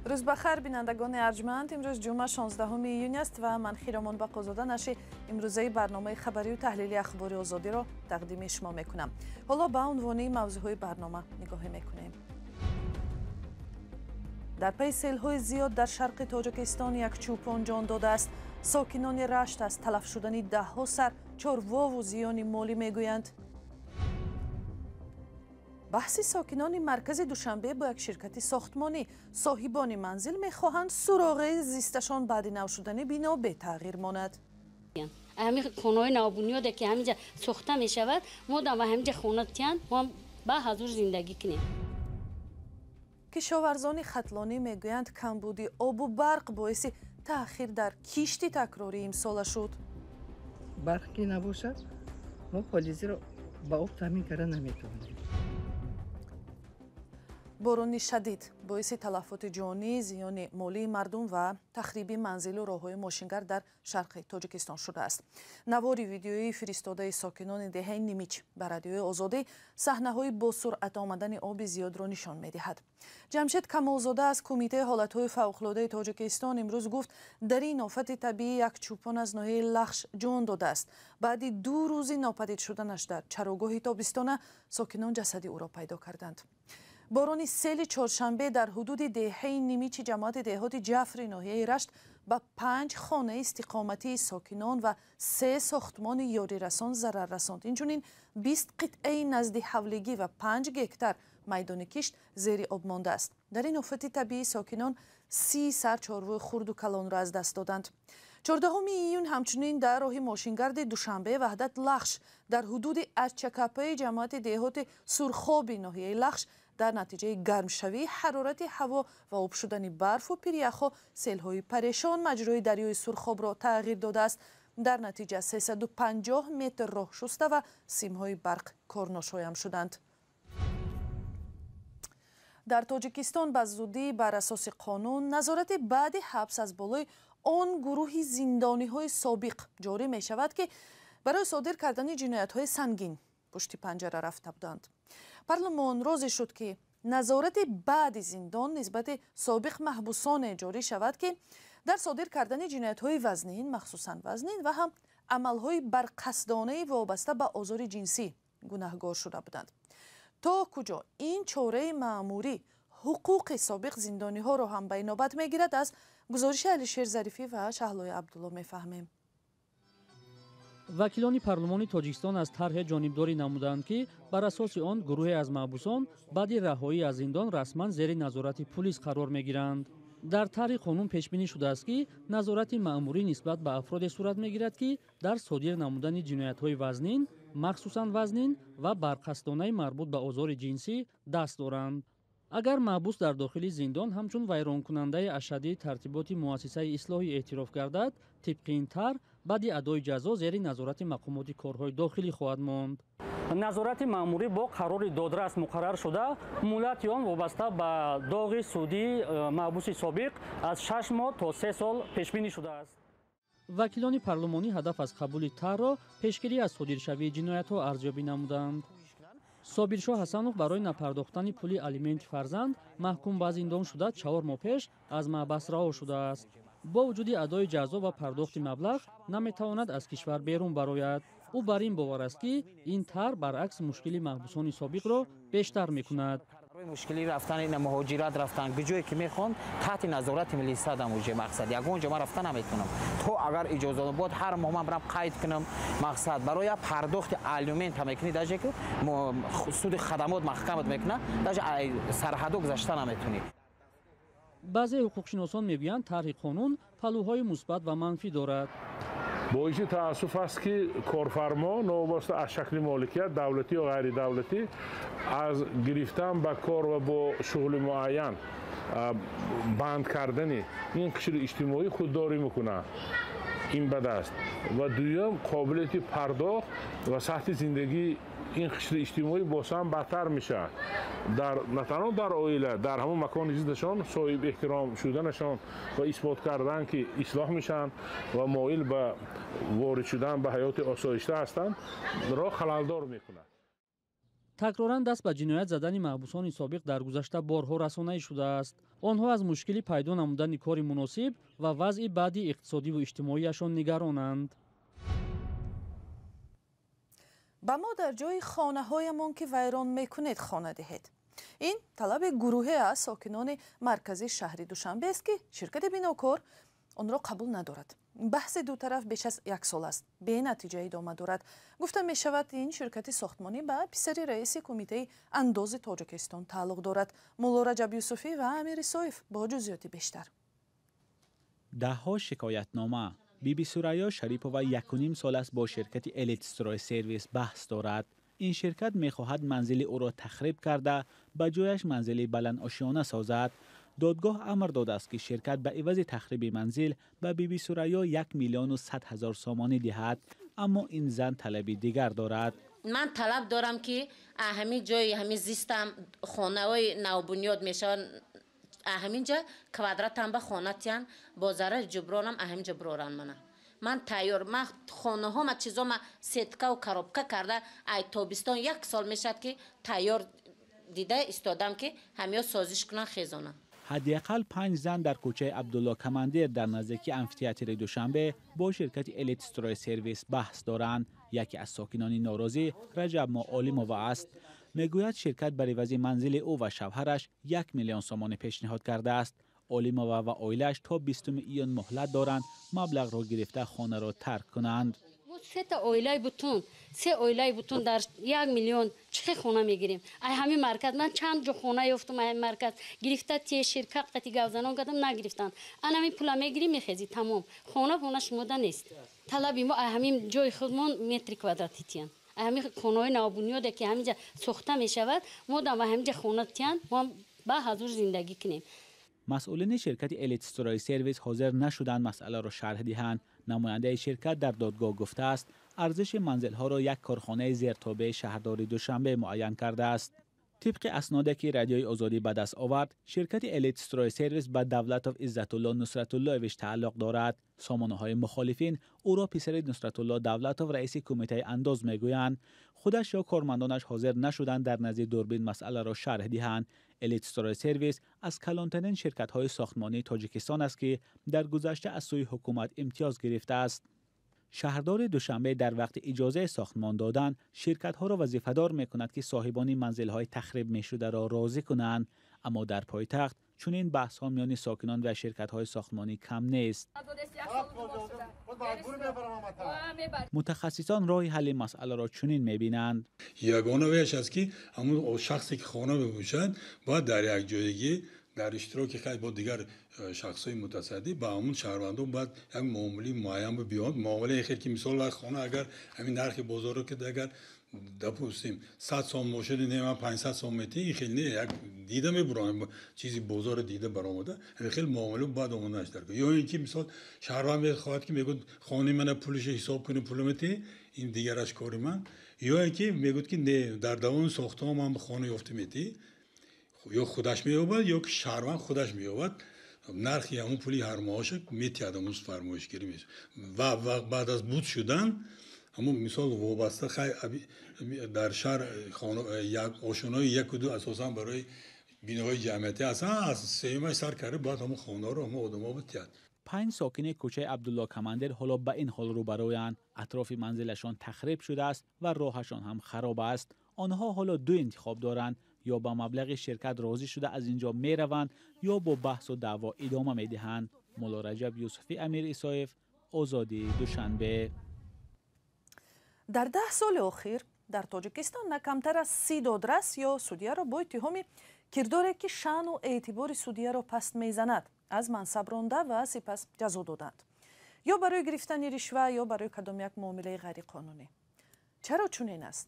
Рӯз ба хайр, бинандагони арҷманд. Имрӯз ҷумъа, 16 июн аст ва ман, Хиромон Бақозода, нашри имрӯзаи барномаи хабарию таҳлили Ахбори Озодиро тақдими шумо мекунам. Ҳоло ба унвони мавзӯъҳои барнома нигоҳе мекунем. Дар пайи селҳои зиёд дар шарқи Тоҷикистон як чӯпон ҷон додааст. Сокинони Рашт аз талаф шудани даҳҳо сар чорвову зиёни молӣ мегӯянд. Баҳси сокинони маркази Душанбе бо як ширкати сохтмонӣ. Соҳибони манзил мехоҳанд, суроғаи зисташон баъди нав шудани бино бетағйир монад. Ҳамин хонаҳои навбунёде, ки ҳаминҷа сохта мешавад, мо дам ба ҳаминҷа хона тиянд, мо ба ҳазур зиндагӣ кунем. Кишоварзони хатлонӣ мегӯянд, камбуди обу барқ боиси таъхир дар кишти такрории имсола шуд. Барқ ки набошад, мо полизиро ба об таъмин карда наметавонем. Борони шадид боиси талафоти ҷонӣ, зиёни молии мардум ва тахриби манзилу роҳҳои мошингард дар шарқи Тоҷикистон шудааст. Навори видеоии фиристодаи сокинони деҳаи Нимич ба Радиои Озодӣ саҳнаҳои босуръат омадани оби зиёдро нишон медиҳад. Ҷамшед Камолзода аз Кумитаи ҳолатҳои фавқулодаи Тоҷикистон имрӯз гуфт, дар ин офати табиӣ як чӯпон аз ноҳияи Лахш ҷон додааст. Баъди 2 рӯзи нопадид шуданаш дар чарогоҳи тобистона сокинон ҷасади ӯро пайдо карданд. Борони сели чоршанбе дар ҳудуди деҳаи Нимичи ҷамоати деҳоти Ҷафри ноҳияи Рашт ба панҷ хонаи истиқоматии сокинон ва се сохтмони ёрирасон зарар расонд. Инчунин 20 қитъаи назди ҳавлигӣ ва 5 гектар майдони кишт зери об мондааст. Дар ин офати табиӣ сокинон 30 сар чорвои хурду калонро аз даст доданд. 14 июн ҳамчунин дар роҳи мошингарди Душанбе Ваҳдат Лахш дар ҳудуди Арчакапаи ҷамоати деҳоти Сурхоби ноҳияи Лахш дар натиҷаи гармшавии ҳарорати ҳаво ва об шудани барфу пиряхҳо селҳои парешон маҷрои дарёи Сурхобро тағйир додааст. Дар натиҷа 350 метр роҳ шуста ва симҳои барқ корношоям шуданд. Дар Тоҷикистон ба зудӣ бар асоси қонун назорати баъди ҳабс аз болои он гурӯҳи зиндониҳои собиқ ҷорӣ мешавад, ки барои содир кардани ҷиноятҳои сангин пушти панҷара рафта буданд. Парлумон розӣ шуд, ки назорати баъди зиндон нисбати собиқ маҳбусоне ҷорӣ шавад, ки дар содир кардани ҷиноятҳои вазнин, махсусан вазнин ва ҳам амалҳои барқасдонаи вобаста ба озори ҷинсӣ гунаҳгор шуда буданд. То куҷо ин чораи маъмурӣ ҳуқуқи собиқ зиндониҳоро ҳам ба инобат мегирад, аз гузориши Алишер Зарифӣ ва Шаҳлои Абдулло мефаҳмем. Вакилони парлумони Тоҷикистон аз тарҳе ҷонибдорӣ намуданд, ки бар асоси он гурӯҳе аз маҳбусон баъди раҳоӣ аз зиндон расман зери назорати пулис қарор мегиранд. Дар тарҳи қонун пешбинӣ шудааст, ки назорати маъмурӣ нисбат ба афроде сурат мегирад, ки дар содир намудани ҷиноятҳои вазнин, махсусан вазнин ва барқасдонаи марбут ба озори ҷинсӣ даст доранд. Агар маҳбус дар дохили зиндон ҳамчун вайронкунандаи ашаддии тартиботи муассисаи ислоҳӣ эътироф гардад, тибқи ин тарҳ баъди адои ҷазо зери назорати мақомоти корҳои дохилӣ хоҳад монд. Назорати маъмурӣ бо қарори додрас муқаррар шуда, муҳлати он вобаста ба доғи судии маҳбуси собиқ аз 6 моҳ то 3 сол пешбинӣ шудааст. Вакилони парлумонӣ ҳадаф аз қабули тарҳро пешгирӣ аз содиршавии ҷиноятҳо арзёбӣ намуданд. Собиршоҳ Ҳасанов барои напардохтани пули алименти фарзанд маҳкум ба зиндон шуда, 4 моҳ пеш аз маҳбас раҳо шудааст. Бо вуҷуди адои ҷазо ва пардохти маблағ наметавонад аз кишвар берун барояд. Ӯ бар ин бовар аст, ки ин тарҳ баръакс мушкили маҳбусони собиқро бештар мекунад. Мушкили рафтан, ина муҳоҷират рафтан, куҷое ки мехоҳам, таҳти назорати милисадам уже. Мақсад, ягон ҷо ман рафта наметавонам, то агар иҷоза бод, ҳар моҳ ман барам қайд кунам. Мақсад, барои пардохти алимента мекунӣ, даже ки суди хадамот маҳкамат мекунад, даже сарҳадо гузашта наметавонӣ. Баъзе ҳуқуқшиносон мегӯянд, тарҳи қонун паҳлӯҳои мусбат ва манфӣ дорад. Боиси таассуф аст, ки корфармо, новобаста аз шакли моликият, давлатӣ ё ғайридавлатӣ, аз гирифтан ба кор ва бо шуғли муайян банд кардани ин қишри иҷтимоӣ худдорӣ мекунад. Ин бад аст. Ва дуюм, қобилияти пардохт ва сатҳи зиндагии ин қишри иҷтимоӣ боз ҳам бадтар мешавад. Дар на танҳо дар оила, дар ҳамон макони зисташон соҳиб эҳтиром шуданашон ва исбот кардан, ки ислоҳ мешаванд ва моил ба ворид шудан ба ҳаёти осоишта ҳастанд, ро халалдор мекунад. Такроран даст ба ҷиноят задани маҳбусони собиқ дар гузашта борҳо расонаӣ шудааст. Онҳо аз мушкили пайдо намудани кори муносиб ва вазъи баъди иқтисодиву иҷтимоияшон нигаронанд. Ба мо дар ҷои хонаҳоямон, ки вайрон мекунед, хона диҳед. Ин талаби гурӯҳе аз сокинони маркази шаҳри Душанбе аст, ки ширкати бинокор онро қабул надорад. Баҳси ду тараф беш аз як сол аст бенатиҷа идома дорад. Гуфта мешавад, ин ширкати сохтмонӣ ба писари раиси Кумитаи андози Тоҷикистон тааллуқ дорад. Мулло Раҷаб Юсуфӣ ва Амир Исоев бо ҷузъиёти бештар. Даҳҳо шикоятнома. Биби Сурайё Шарипова 1.5 сол аст бо ширкати Элитстрой Сервис баҳс дорад. Ин ширкат мехоҳад манзили ӯро тахриб карда, ба ҷояш манзили баландошёна созад. Додгоҳ амр додааст, ки ширкат ба ивази тахриби манзил ба Биби Сурайё 1 100 000 сомонӣ диҳад. Аммо ин зан талаби дигар дорад. Ман талаб дорам, ки ҳамин ҷои ҳамин зистам хонаҳои навбунёд мешаванд, ҳаминҷа квадратам ба хона тиян, бо зарари ҷубронам ҳаминҷа буроранд мана. Ман тайёр, ман хонаҳома, чизома сеткаву коробка карда, ай тобистон як сол мешавад, ки тайёр дида истодам, ки ҳамиё созиш кунанд, хезонанд. Ҳадди ақал панҷ зан дар кӯчаи Абдулло Командир дар наздики амфитеатри Душанбе бо ширкати Элитстрой Сервис баҳс доранд. Яке аз сокинони норозӣ Раҷабмо Олимова аст. Мегӯяд, ширкат бар ивази манзили ӯ ва шавҳараш 1 миллион сомонӣ пешниҳод кардааст. Олимова ва оилааш то 20 июн муҳлат доранд маблағро гирифта, хонаро тарк кунанд. Сета оилаи бутун, се оилаи бутун дар 1 миллион чӣ хел хона мегирем? Ай ҳамин марказ ман чанд ҷо хона ёфтум. Ай марказ гирифта, те ширкат қати гавзанон кардам, нагирифтанд. Ан ҳамин пула мегирӣ, мехезӣ, тамом. Хона шумода нест. Талаби мо ай ҳамин ҷои худмон метри квадрати тиян. Ай ҳамин хонаҳои навбунёде, ки ҳаминҷа сохта мешавад, мо дам ба ҳаминҷа хона тиян, мо ба ҳазур зиндагӣ кунем. Масъулини ширкати Элитстрой Сервис ҳозир нашуданд масъаларо шарҳ диҳанд. Намояндаи ширкат дар додгоҳ гуфтааст, арзиши манзилҳоро як корхонаи зертобеи шаҳрдори Душанбе муайян кардааст. Тибқи асноде, ки Радиои Озодӣ ба даст овард, ширкати Элитстрой Сервис ба Давлатов Иззатулло Нусратуллоевич тааллуқ дорад. Сомонаҳои мухолифин ӯро писари Нусратулло Давлатов, раиси Кумитаи андоз, мегӯянд. Худаш ё кормандонаш ҳозир нашуданд дар назди дурбин масъаларо шарҳ диҳанд. Элитстрой Сервис аз калонтарин ширкатҳои сохтмонии Тоҷикистон аст, ки дар гузашта аз сӯи ҳукумат имтиёз гирифтааст. Шаҳрдори Душанбе дар вақти иҷозаи сохтмон додан ширкатҳоро вазифадор мекунад, ки соҳибони манзилҳои тахриб мешударо розӣ кунанд. Аммо дар пойтахт чунин баҳсҳо миёни сокинон ва ширкатҳои сохтмонӣ кам нест. Мутахассисон роҳи ҳалли масъаларо чунин мебинанд. Ягона веш аст, ки ҳамун шахсе, ки хона мебошад, бояд дар якҷоягӣ, дар иштироки хай бо дигар шахсҳои мутасаддӣ ба ҳамун шаҳрвандон бояд як муомилаи муайян биёд. Муомилаи хел, ки мисол, хона агар ҳамин нархи бозорро ки агар, допустим, 100 сом бошад, не, ман 500 сом метӣ, ин хел не, як дида мебурам, чизи бозорро дида баромада, ҳамин хел муомила бояд омоданаш дар. Ё ин ки мисол, шаҳрванд мехоҳад, ки мегӯяд, хонаи мана пулиша ҳисоб кунӣ, пула метӣ, ин дигараш кори ман. Ё ин ки мегӯяд, ки не, дар давоми сохтаҳо ман хона ёфта метӣ. Ё худаш меёбад, ё ки шаҳрванд худаш меёбад, нархи ҳамун пули ҳармоҳаша метиҳад, ҳамун фармоишгирӣ мешавад. Ва баъд аз буд шудан ҳамун мисол вобаста хай дар шаҳр ошонаҳои яку ду асосан барои биноҳои ҷамъиятӣ ҳастанд, аз сеюмаш сар карда бояд ҳамун хонаҳоро ҳамун одамҳо битиҳад. Панҷ сокини кӯчаи Абдулло Командир ҳоло ба ин ҳол рӯбарӯянд. Атрофи манзилашон тахриб шудааст ва роҳашон ҳам хароб аст. Онҳо ҳоло ду интихоб доранд: ё ба маблағи ширкат розӣ шуда, аз ин ҷо мераванд, ё бо баҳсу даъво идома медиҳанд. Мулло Раҷаб Юсуфӣ, Амир Исоев, Озодӣ, Душанбе. Дар 10 соли охир дар Тоҷикистон на камтар аз 30 додрас ё судияро бо иттиҳоми кирдоре, ки шаъну эътибори судияро паст мезанад, аз мансаб ронда ва сипас ҷазо доданд, ё барои гирифтани ришва, ё барои кадом як муомилаи ғайриқонунӣ. Чаро чунин аст?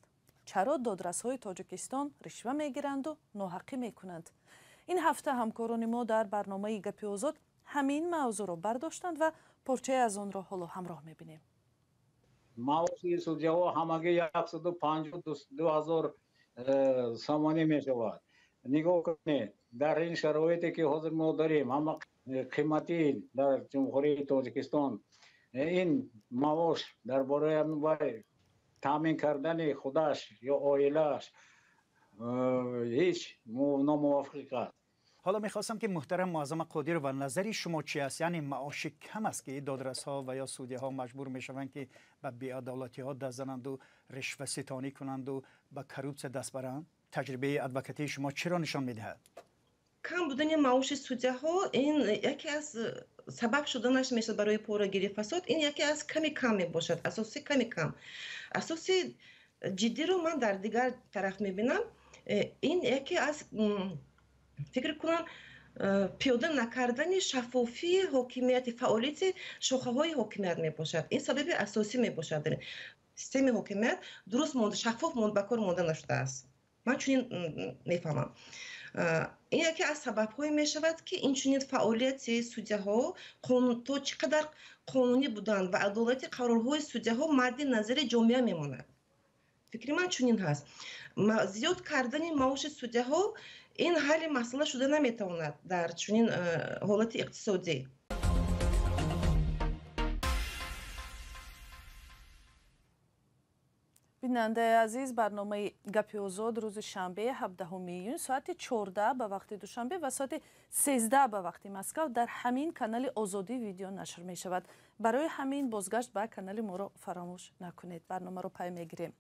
Чаро додрасҳои Тоҷикистон ришва мегиранду ноҳаққӣ мекунанд? Ин ҳафта ҳамкорони мо дар барномаи Гапи озод ҳамин мавзӯъро бардоштанд ва порчае аз онро ҳоло ҳамроҳ мебинем. Маоши судяҳо ҳамагӣ 152 ҳазор сомонӣ мешавад. Нигоҳ кунед, дар ин шароите, ки ҳозир мо дорем, ҳама қиматӣ дар Ҷумҳурии Тоҷикистон, ин маош дар бораи вай таъмин кардани худаш ё оилааш. ҳеҷ номувофиқ аст. Ҳоло мехостам ки муҳтарам Муаззама Қодирова, назари шумо чӣ аст? Яъне маоши кам аст ки додрасҳо ва ё судяҳо маҷбур мешаванд ки ба беадолатиҳо даст зананду ришваситонӣ кунанду ба коррупсия даст баранд? Таҷрибаи адвокатии шумо чиро нишон медиҳад? Кам будани маоши судяҳо ин яке аз сабаб шуданаш мешавад барои порагирӣ, фасод. Ин яке аз ками кам мебошад, асоси ками кам. Асоси ҷиддиро ман дар дигар тараф мебинам. Ин яке аз фикр кунам пиёда накардани шаффофии ҳокимияти, фаъолияти шохаҳои ҳокимият мебошад. Ин сабаби асосӣ мебошад. Системаи ҳокимият дуруст монда, шаффоф ба кор монда нашудааст. Ман чунин мефаҳмам. Ин яке аз сабабҳое мешавад ки инчунин фаъолияти судяҳо то чӣ қадар қонунӣ буданд ва адолати қарорҳои судяҳо мадди назари ҷомеа мемонад. Фикри ман чунин ҳаст. Зиёд кардани маоши судяҳо ин ҳалли масъала шуда наметавонад дар чунин ҳолати иқтисодӣ. Бинандаи азиз, барномаи Гапи Озод рӯзи шанбе 17 июн соати 14 ба вақти Душанбе ва соати 13 ба вақти Москав дар ҳамин канали Озодӣ видео нашр мешавад. Барои ҳамин бозгашт ба канали моро фаромӯш накунед. Барномаро пай мегирем.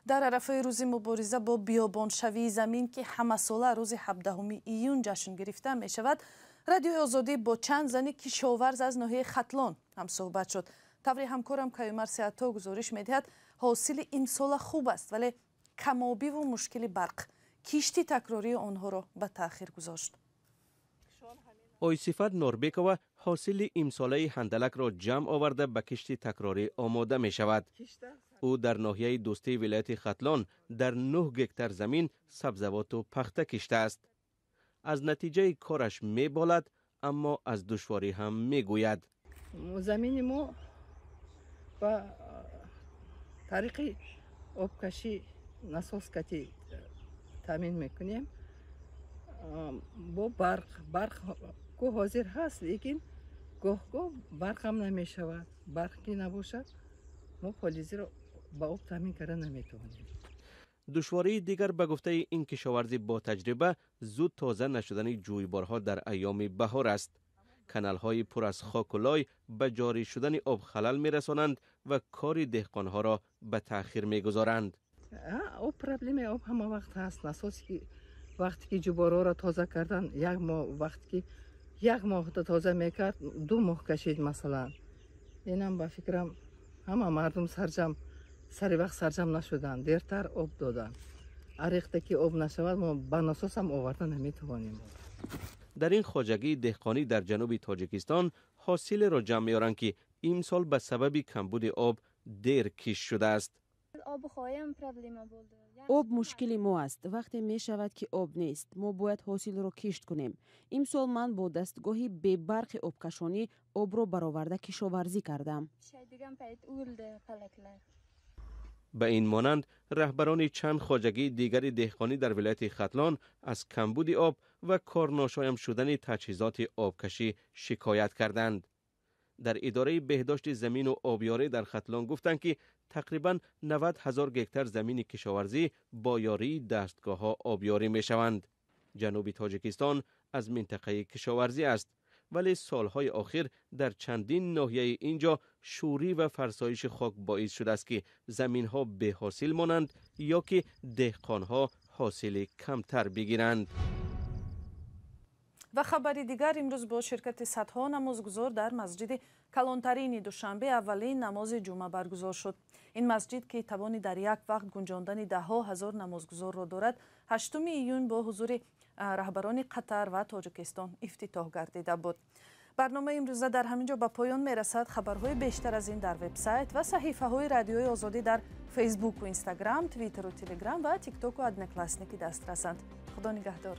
Дар арафаи рӯзи мубориза бо биёбоншавии замин, ки ҳамасола рӯзи 17 июн ҷашн гирифта мешавад, Радиои Озодӣ бо чанд зани кишоварз аз ноҳияи Хатлон ҳамсӯҳбат шуд. Таври ҳамкорам Каюмар Сеато гузориш медиҳад, ҳосили имсола хуб аст, вале камобиву мушкили барқ кишти такрории онҳоро ба таъхир гузошт. Ойсифат Норбекова ҳосили имсолаи ҳандалакро ҷамъ оварда ба кишти такрорӣ омода мешавад. Ӯ дар ноҳияи Дӯстии вилояти Хатлон дар 9 гектар замин сабзавоту пахта киштааст. Аз натиҷаи кораш меболад, аммо аз душворӣ ҳам мегӯяд. Замини мо ба тариқи обкашӣ насоскати таъмин мекунем. Бо барқ, барқ ку ҳозир ҳаст, лекин гоҳ-гоҳ барқам намешавад. Барқ ки набошад, мо полизиро ба об таъмин карда наметавонем. Душвории дигар ба гуфтаи ин кишоварзи бо таҷриба зуд тоза нашудани ҷӯйборҳо дар айёми баҳор аст. Каналҳои пур аз хоку лой ба ҷорӣ шудани об халал мерасонанд ва кори деҳқонҳоро ба таъхир мегузоранд. Об проблемаи об ҳама вақт ҳаст. Насосе ки вақте ки ҷуборҳоро тоза кардан, як моҳ, вақте ки як моҳ тоза мекард, 2 моҳ кашид масалан. Инам ба фикрам ҳама мардум сарҷам сари вақт сарҷам нашуданд, дертар об доданд. Арехта ки об нашавад, мо ба насосам оварда наметавонем. Дар ин хоҷагии деҳқонӣ дар ҷануби Тоҷикистон ҳосилеро ҷамъ меоранд ки имсол ба сабаби камбуди об дер кишт шудааст. Об мушкили мо аст. Вақте мешавад ки об нест, мо бояд ҳосилро кишт кунем. Имсол ман бо дастгоҳи бебарқи обкашонӣ обро бароварда кишоварзӣ кардам. Ба ин монанд раҳбарони чанд хоҷагии дигари деҳқонӣ дар вилояти Хатлон аз камбуди об ва корношоям шудани таҷҳизоти обкашӣ шикоят карданд. Дар идораи беҳдошти замину обёрӣ дар Хатлон гуфтанд ки тақрибан 90 ҳазор гектар замини кишоварзӣ бо ёрии дастгоҳҳо обёрӣ мешаванд. Ҷануби Тоҷикистон аз минтақаи кишоварзӣ аст, вале солҳои охир дар чандин ноҳияи ин ҷо шӯрӣ ва фарсоиши хок боис шудааст ки заминҳо беҳосил монанд ё ки деҳқонҳо ҳосили камтар бигиранд. Ва хабари дигар, имрӯз бо ширкати садҳо намозгузор дар масҷиди калонтарини Душанбе аввалин намози ҷумъа баргузор шуд. Ин масҷид, ки тавони дар як вақт гунҷондани даҳҳо ҳазор намозгузорро дорад, 8 июн бо ҳузури раҳбарони Қатар ва Тоҷикистон ифтитоҳ гардида буд. Барномаи имрӯза дар ҳамин ҷо ба поён мерасад. Хабарҳои бештар аз ин дар вебсайт ва саҳифаҳои Радиои Озодӣ дар Фейсбуку Инстаграм, Твиттеру Телеграм ва Тиктоку Одноклассники дастрасанд. Худо нигаҳдор.